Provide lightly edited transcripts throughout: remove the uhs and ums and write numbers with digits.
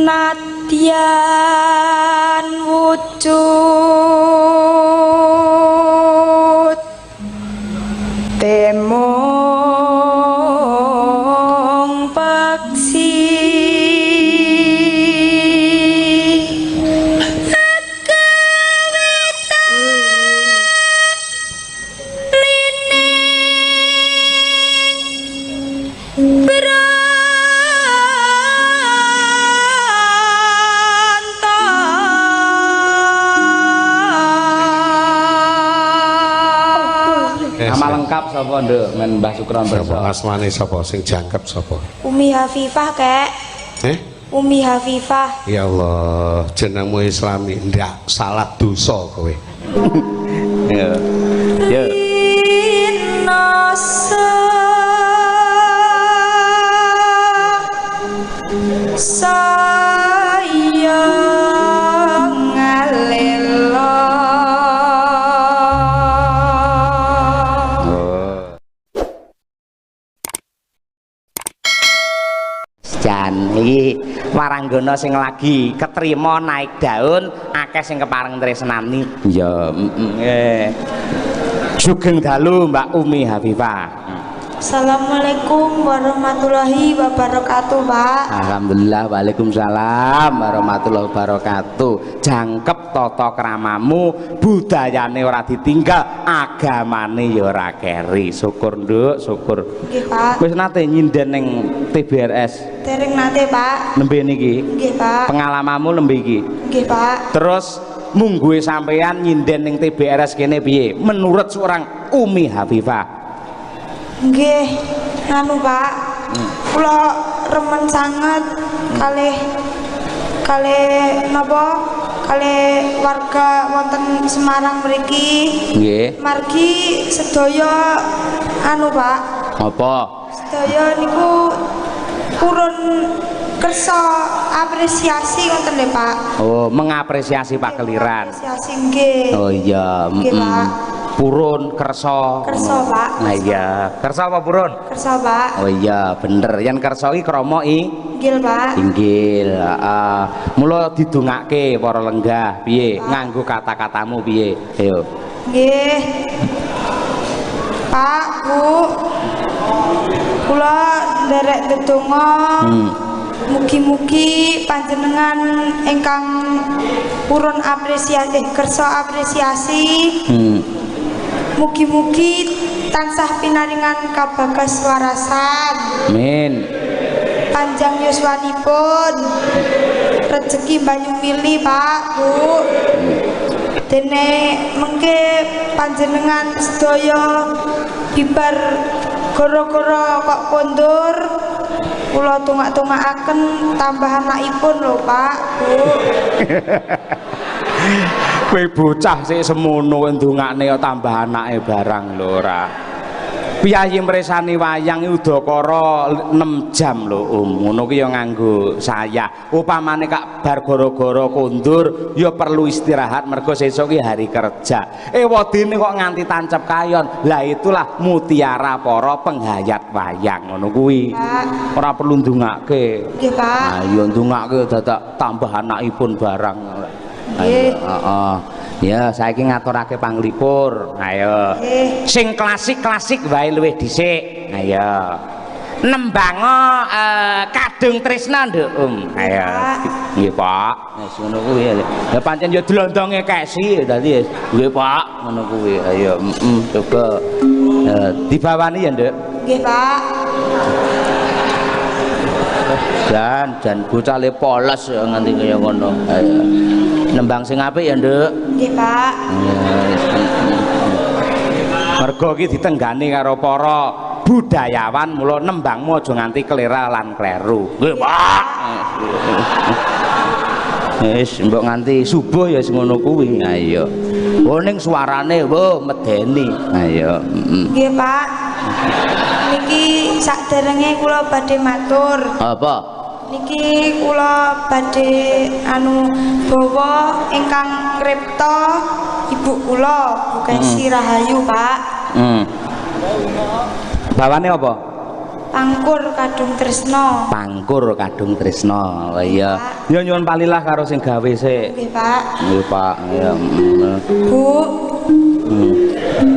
Nadyan wujud temung paksi lengkap sapa nduk men Mbah Sukron pirsa? Asmane sapa sing jangkep sapa? Umi Hafifah kek. Eh? Umi Hafifah. Ya Allah, jenengmu Islami ndak salah dosa kowe. Ya. Ya. Saya ngalelo. Jan iki waranggana sing lagi ketrima naik daun akeh sing kepareng tresnani. Ya, heeh. Sugeng dalu Mbak Umi Hafifah. Assalamualaikum warahmatullahi wabarakatuh, Pak. Alhamdulillah, waalaikumsalam warahmatullahi wabarakatuh. Jangkep tata kramamu, budayane ora ditinggal, agamane ya ora keri. Syukur, Nduk, syukur. Nggih, Pak. Wis nate nyinden ning TBRS? Dereng nate, Pak. Nembe niki? Nggih, Pak. Pengalamanmu nembe iki? Nggih, Pak. Terus mungguhe sampean nyinden ning TBRS kene piye? Menurut seorang Umi Hafifah. Nggih, nganu Pak. Kula remen sanget kalih kalih napa? Kalih warga wonten Semarang mriki. Nggih. Margi sedaya anu Pak. Apa? Sedaya niku purun kersa apresiasi ngoten lho Pak. Oh, mengapresiasi pakeliran. Apresiasi nggih. Oh iya, nggih Pak. Purun kersa. Kersa Pak. Nah iya, kersa apa purun? Kersa Pak. Oh iya, bener. Yen kersa iki krama inggil Pak. Inggil, heeh. Mula didongake para lenggah piye? Nganggo kata-katamu piye? Ayo. Nggih. Pak, Bu. Kula nderek ndedonga. Mugi-mugi panjenengan ingkang purun apresiasi kersa apresiasi. Mugi-mugi tansah pinaringan kabagas warasan. Amin. Panjang yuswanipun, rejeki banyu mili Pak, Bu. Dene mengke panjenengan sedaya bibar goro-goro kok kondur, kula tungak-tungakaken tambah anakipun lho Pak, Bu. Kowe bocah sik semono ndongakne ya tambah anake barang lho ora. Piyayi mresani wayang udakara 6 jam lho Om. Ngono ki ya nganggo saya. Upamane kak bar gara-gara kondur ya perlu istirahat mergo sesuk ki hari kerja. Ewadene kok nganti tancep kayon. Lah itulah mutiara para penghayat wayang ngono kuwi. Ora perlu ndongake. Nggih, Pak. Nah, ya ndongake dadak tambah anakipun barang. Nggih. Heeh. Ya, saiki ngaturake panglipur. Ayo. Sing klasik-klasik wae luwih dhisik. Ayo. Nembango Kadung Tresna, Nduk, Om. Ayo. Nggih, Pak. Wis ngono kuwi. Ya pancen ya dlondonge kesi dadi nggih, Pak, ngono kuwi. Ayo, coba. Dibawani ya, Nduk. Nggih, Pak. Jan bocah le polos ya nganti kaya ngono. Ayo. Nembang sing apik ya, Nduk. Nggih, Pak. Mergo iki ditenggani karo para budayawan, mula nembangmu aja nganti kelera lan kleru. Nggih, Pak. Wis mbok nganti subuh ya sing ngono kuwi. Ayo. Oh ning suarane wo medeni. Ayo. Nggih, Pak. Niki saderenge kula badhe matur. Apa? Niki kula badhe anu bawa ingkang ngripta ibu kula Bu Kesi Rahayu, Pak. Bawane apa? Pangkur Kadung Tresno. Pangkur Kadung Tresno. Oh iya. Ya nyuwun palilah karo sing gawe sik. Nggih, Pak. Nggih, Pak. Ya. Bu.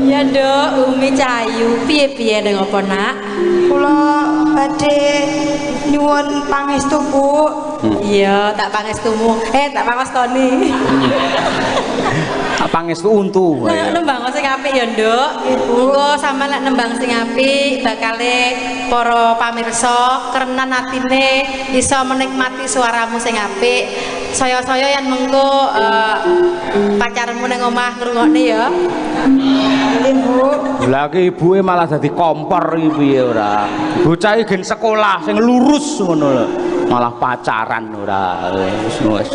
Ya, Nduk, Umi Cahayu, piye-piye ning apa, Nak? Kula badhe nyuwun pangestu, Bu. Iya, tak pangestumu. Tak pangestoni. Tak pangestu untu. Nembang sing apik ya, Nduk. Monggo sampean lek nembang sing apik bakale para pamirsa kerenan atine iso menikmati suaramu sing apik. Saya-saya yen mengko pacarmu ning omah ngrungokne ya. Nggih, Bu. Lah iki ibuke malah dadi kompor iki piye ora? Bocah iki gen sekolah sing lurus ngono lho. Malah pacaran ora. Wis wis.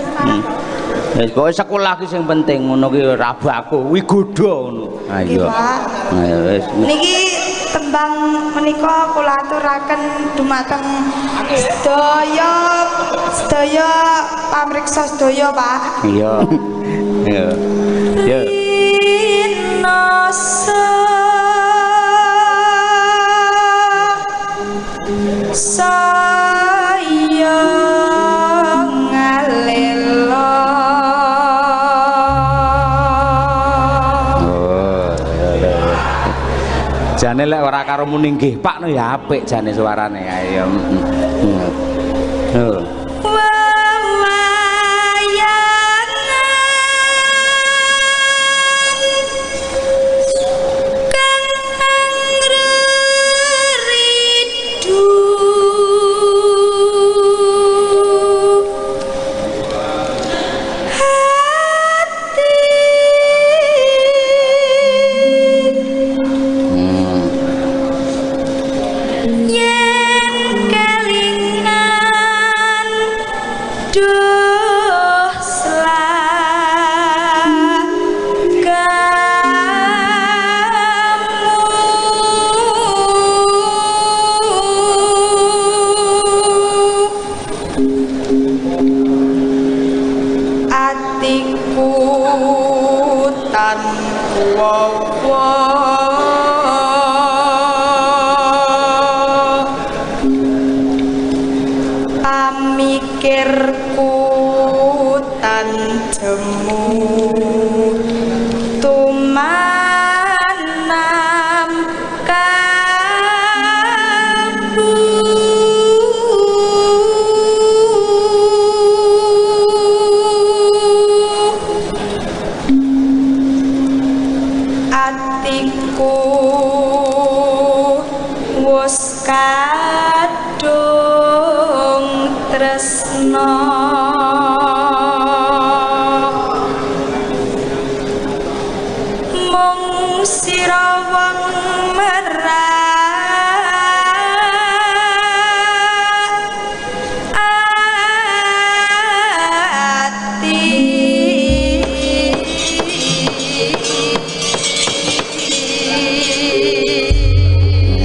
Wis pokoke sekolah ki sing penting ngono ki ora baku, wigoda ngono. Ayo. Ayo wis. Niki tembang menika kula aturaken dumateng sedaya sedaya pamriksa sedaya, Pak. Iya. Iya. Ya. Saya ngalelo. Oh, iya, iya. Jane lek ora karo muni nggih Pak no ya apik jane suarane. Ayo. Heeh. Pamikirku tan jemu tumanam kabu atiku wis kadung tresno mung sira wong merak ati.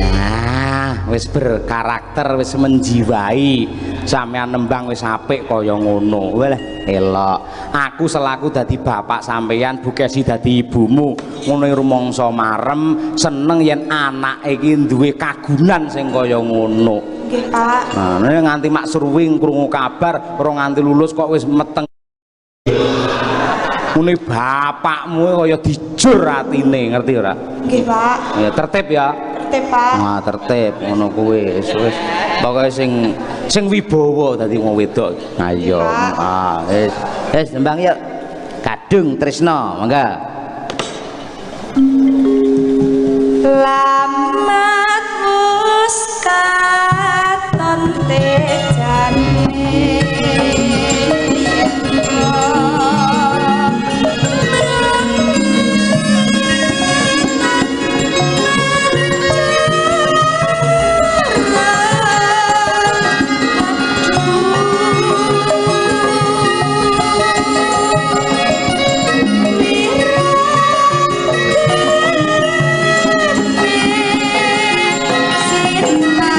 Nah, wis berkarakter, wis menjiwai. Sampeyan nembang wis apik kaya ngono. Walah, elok. Aku selaku dadi bapak sampeyan, Bu Kesi dadi ibumu. Ngono rumangsa marem, seneng yen anake iki duwe kagunan sing kaya ngono. Nggih, Pak. Nah, nganti mak surwing krungu kabar, ora nganti lulus kok wis meteng. Ngene bapakmu kaya dijur atine, ngerti ora? Nggih, Pak. Ya tertib ya. Tertib, Pak. Nah, tertib ngono kuwi. Wis wis. Pokoke sing sing wibawa dadi wong wedok. Ayo. Ah, wis. Wis nembang yuk. Kadung Tresno, mangga. Lamat wis katon tejane. Cinta.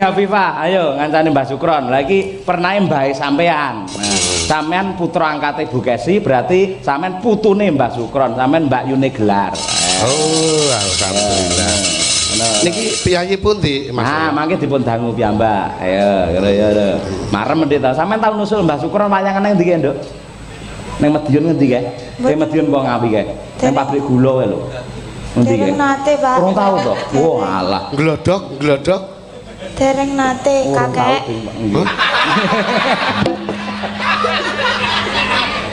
Afifah, ayo ngancani Mbah Sukron. Lah iki pernahe mbahe sampean. Nah, sampean putra angkate Bu Kesi berarti sampean putune Mbah Sukron, sampean Mbak Yune gelar. Oh, alhamdulillah. Niki piyayi pundi, Mas? Nah, mangke dipun dangu piyambak. Ayo, ngono ya. Marem mendhet ta. Sampean tau nusul Mbah Sukron wayangan nang ndi kae, Nduk? Nang Madiun ngendi kae? Nang Madiun apa Ngawi kae? Nang pabrik gula kae lho. Ngendi kae? Dereng nate, Pak. Urung tau to? Wah, alah. Glodok, glodok. Dereng nate, kakek.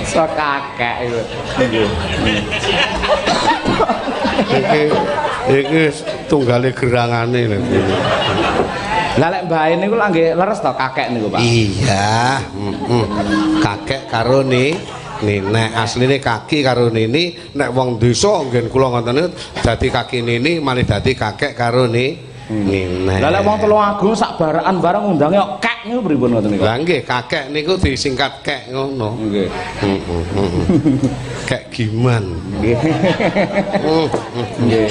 So kakek iku. Nggih. Iki tunggale gerangane lho. Lah lek mbahe niku lak nggih leres to kakek niku, Pak? Iya, heeh. Kakek karo nenek asline kaki karo nini, nek wong desa nggen kula ngoten niku dadi kaki nini malih dadi kakek karo nenek. Lah lek wong Tulungagung sak barakan bareng ngundange kok kek niku pripun ngoten niku? Lah nggih, kakek niku disingkat kek ngono. Nggih. Heeh. Kek giman. Nggih. Nggih.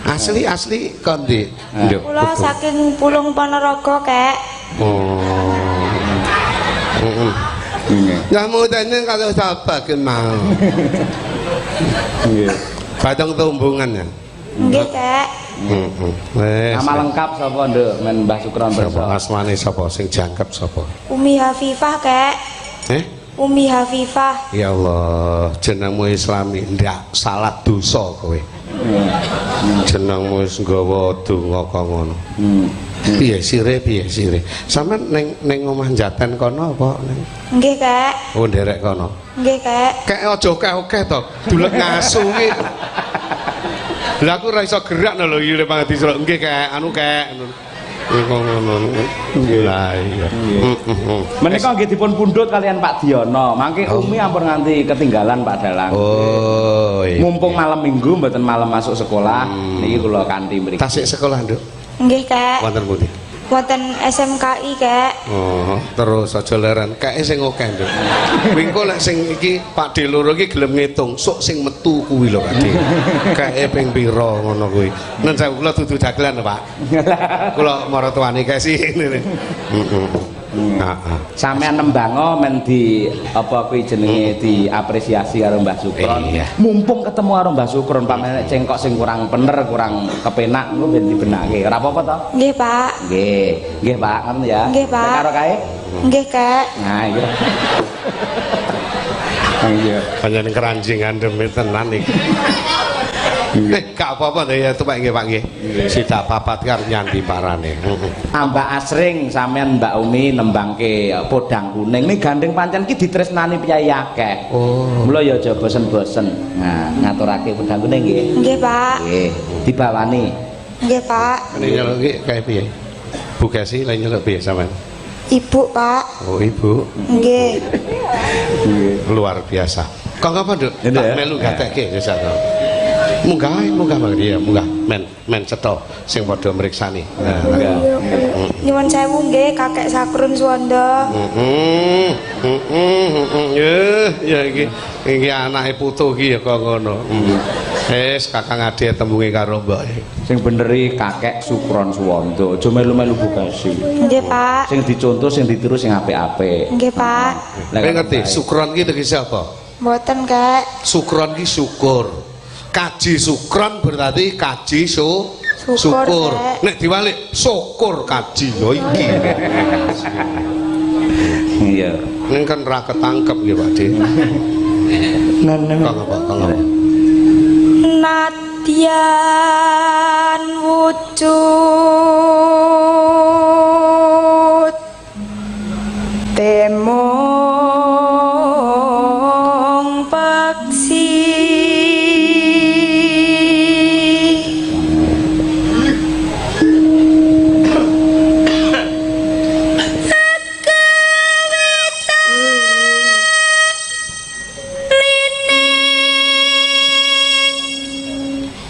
Asli-asli kondi. Kula saking Pulung Ponorogo, Kek. Oh. Heeh. Lah mudane kalau sapa ki mau. Nggih. Batang tumbungan ya. Nggih, Kek. Heeh. Nama lengkap sapa, Nduk? Men Mbah Sukron pirsa. Asmane sapa sing jangkep sapa? Umi Hafifah, Kek. Eh? Umi Hafifah. Ya Allah, jenengmu Islami ndak salah dosa kowe. Jenengmu wis nggawa donga kok ngono. Piye sire, piye sire? Sampeyan ning ning omah Jaten kono apa ning? Nggih, Kek. Oh, nderek kono. Nggih, Kek. Kek aja akeh-akeh to, dulek ngasu ki. Lah aku ora iso gerak lho iki lek pangan diceluk. Nggih, Kek, anu Kek. Iku ngono. Lah iya. Menika nggih dipun pundhut kalian Pak Diono. Mangke Umi ampun nganti ketinggalan Pak Dalang. Oh, iya. Mumpung malam Minggu mboten malam masuk sekolah, niki kula kanthi mriki. Tasik sekolah, Nduk? Nggih, Kek. Wonten pundi? Wonten SMKI, Kek. Oh, terus aja leren. Keke sing akeh, Nduk. Wingko lek sing iki Pak D loro iki gelem ngitung, sok sing metu kuwi lho, Pak D. Keke ping pira ngono kuwi. Nen sewu kula dudu dagelan lho, Pak. Kula maratuwane Kesi ngene. Heeh. Heeh. Sampeyan nembango men di apa kuwi jenenge diapresiasi karo Mbah Sukron. Iya. Mumpung ketemu karo Mbah Sukron, pamane cengkok sing kurang bener, kurang kepenak engko ben dibenake. Ora apa-apa to? Nggih, Pak. Nggih. Nggih, Pak, ngoten ya. Nggih, Pak. Karo kae? Nggih, Kek. Nah, iya. Iya. Pancen keranjingan demit tenan iki. Gak apa-apa to ya tuwek nggih Pak nggih. Sidak papat karo nyandi parane. Ambak asring sampean Mbak Umi nembangke podang kuning. Ning gandeng pancen ki ditresnani piyayi akeh. Oh. Mula ya aja bosen-bosen. Nah, ngaturake podang kuning nggih. Nggih, Pak. Nggih, dibawani. Nggih, Pak. Ini nyeluk ki kae piye? Bu Kesi lha nyeluk piye sampean? Ibu, Pak. Oh, Ibu. Nggih. Luar biasa. Kok ngapa, Nduk? Tak melu gatekke jajal. Munggah ae, munggah banget ya, munggah. Men cetha sing padha mriksani. Nah, Nyuwun sewu nggih Kakek Sakrun Suwanda. Heeh. Heeh, ya iki iki anake putu iki ya kok ngono. Wis Kakang Ade tembunge karo mboke. Sing beneri Kakek Sukron Suwanda, aja melu-melu Bu Kesi. Nggih, Pak. Sing dicontoh, sing ditiru sing apik-apik. Nggih, Pak. Kowe ngerti Sukron ki tegese apa? Mboten, Kek. Sukron ki syukur. Kaji Sukron berarti kaji syukur. Nek diwalik syukur kaji lho iki. Iya. Ning kan ra ketangkep nggih Pak De. Nen Kang apa? Kang apa? Nadyan wujud temung peksi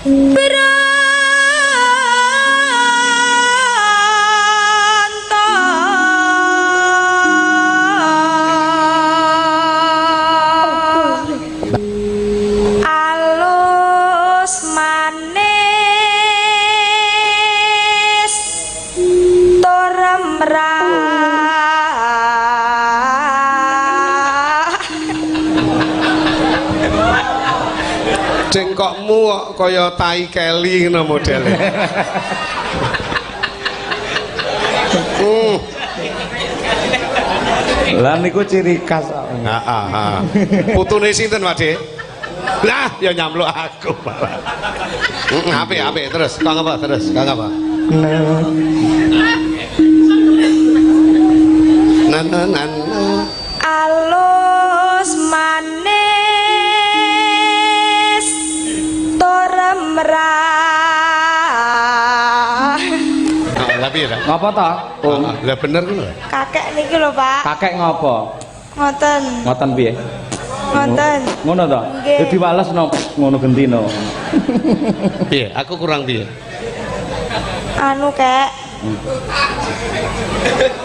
Branta. Cengkokmu kok kaya tai keli ngono modele. Lah niku ciri khas. Heeh, heeh. Putune sinten, Pak De? Lah, ya nyamluk aku malah. Apik, apik terus. Kang apa terus? Kang apa? Na na na na. Alus manis tur merah. Lah piye ta? Ngopo ta? Om. Lah bener ku lho. Kakek niki lho, Pak. Kakek ngopo? Ngoten. Ngoten piye? Ngoten. Ngono ta? Ya diwales no ngono gentino. Piye? Aku kurang piye? Anu, Kek.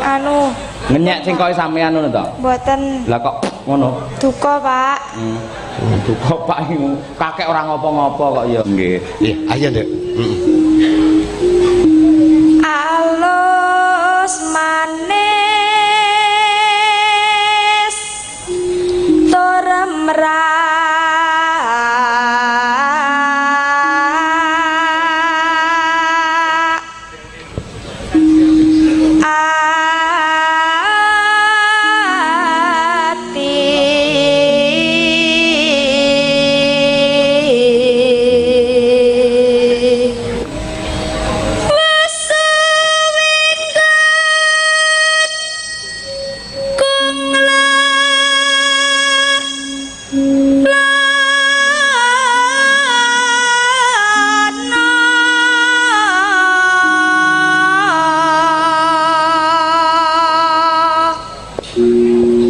Anu. Ngenyek cengkoke sampean ngono ta? Mboten. Lah kok ngono? Duka, Pak. Duka, Pak. Kakek ora ngopo-ngopo kok ya. Nggih. Iya, ayo, Nduk. Heeh. Alus manis tur merah. Ati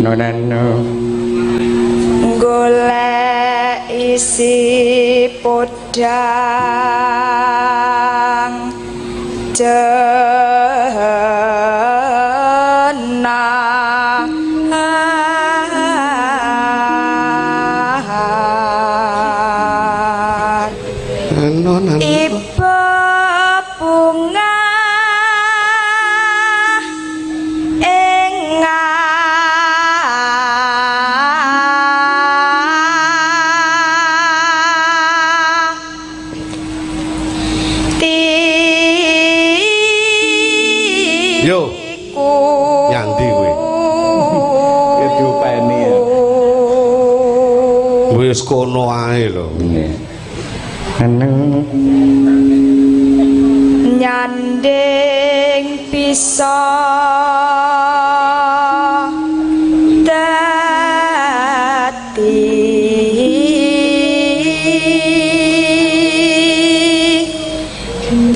Nonano golek isi podang jenah. Ibu bunga ing Yo. Nyandi kowe. Ya diopeni ya. Wis kono ae lho. Nggih. Anu nyanding bisa dadi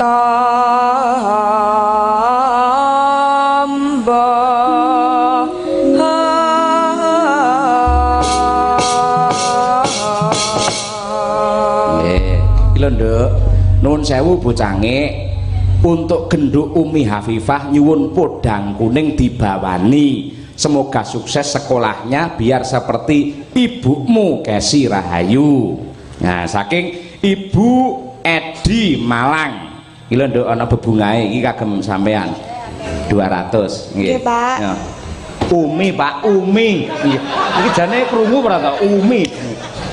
tombo. Nggih. Iki lho, Nduk. Nuwun sewu bocange. Untuk genduk Umi Hafifah nyuwun podang kuning dibawani. Semoga sukses sekolahnya biar seperti ibumu Kesi Rahayu. Nah, saking Ibu Edi Malang. Iki lho, Nduk, ana bebungahe iki kagem sampean. 200 nggih. Nggih, Pak. Ya. Umi, Pak, Umi. Nggih. Iki jane krungu ora ta? Umi.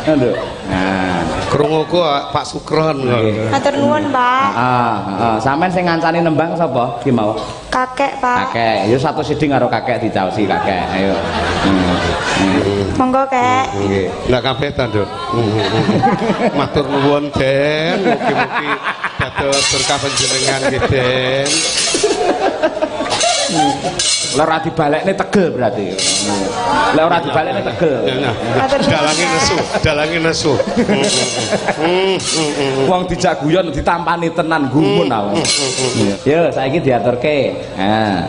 Ya, Nduk. Nah, krunguku Pak Sukron. Matur nuwun, Pak. Heeh, heeh. Sampeyan sing ngancani nembang sapa ki mau? Kakek, Pak. Kakek. Ya satu siding karo kakek dicaosi kakek. Ayo. Monggo, Kek. Nggih. Lah kabeh ta, Nduk. Matur nuwun, Den. Mugi-mugi dados berkah panjenengan nggih, Den. Lah ora dibalekne tegel berarti. Lah ora dibalekne tegel. Dalange nesu, dalange nesu. Wong dijak guyon ditampani tenan gumun awak. Yo saiki diaturke. Nah.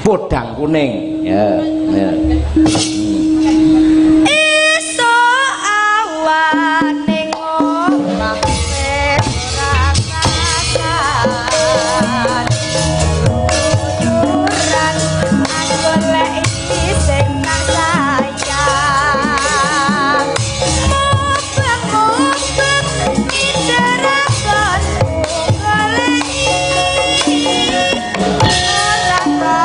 Podang kuning. Ya, ya. Iso awane omah wis ora kasan. Yuran goleki sing tak sayang. Mubeng-mubeng miderakan goleki ora krasa.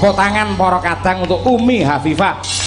Tepuk tangan para kadang untuk Umi Hafifah.